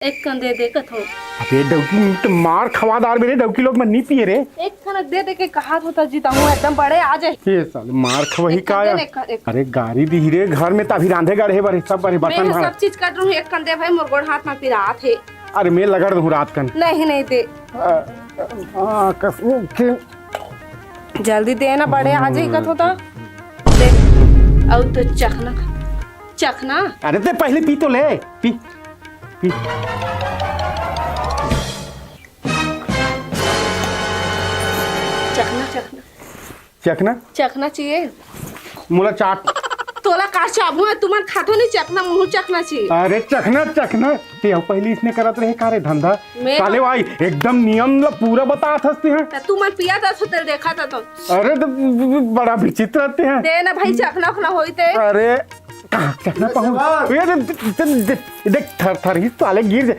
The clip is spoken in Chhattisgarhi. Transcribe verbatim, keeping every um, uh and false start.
एक कन दे दे कथो। अबे डौकी, तो मार खवा दार मेरे डौकी लोग मन नी पिए रे। एक कन दे दे के कहा होता जी, तहूँ एकदम बड़े आ जाए। ये साले मार खवही एक कन का दे यार? दे, एक कन, एक अरे गारी दी रे, घर में तभी रांधे गढ़े बरे सब बरे मैं बर्तन भाड़ा। सब चीज कर रहूँ, एक कन दे भाई, मोर गोड़ हाथ में पिरात है। अरे मैं लगड़ रहूँ रात कन। नहीं, नहीं दे। आ, आ, कसम के जल्दी दे ना, बड़े आ जाए कथो तो। दे। और तो चखना, चखना। अरे ते पहले पी तो ले, पी, पी। चखना, चखना। चखना? चखना चाहिए। मोला चाट। तोला का चाबू है? तुमन खाथो नहीं चखना, मुँह चखना चाहिए। अरे चखना, चखना। ते अउ पहले इसने करत रहे का रे धंधा? मैं साले भाई, एकदम नियम ला पूरा बतात हस ते हैं। त तुमन पिया दस होते देखा था तो। अरे तो बड़ा विचित्र रहते हैं। दे ना भाई, चखना उखना होई ते। अरे कहाँ चखना पाऊँ? ये दे, दे, दे, दे, देख थर थर ही साले गिर जाए।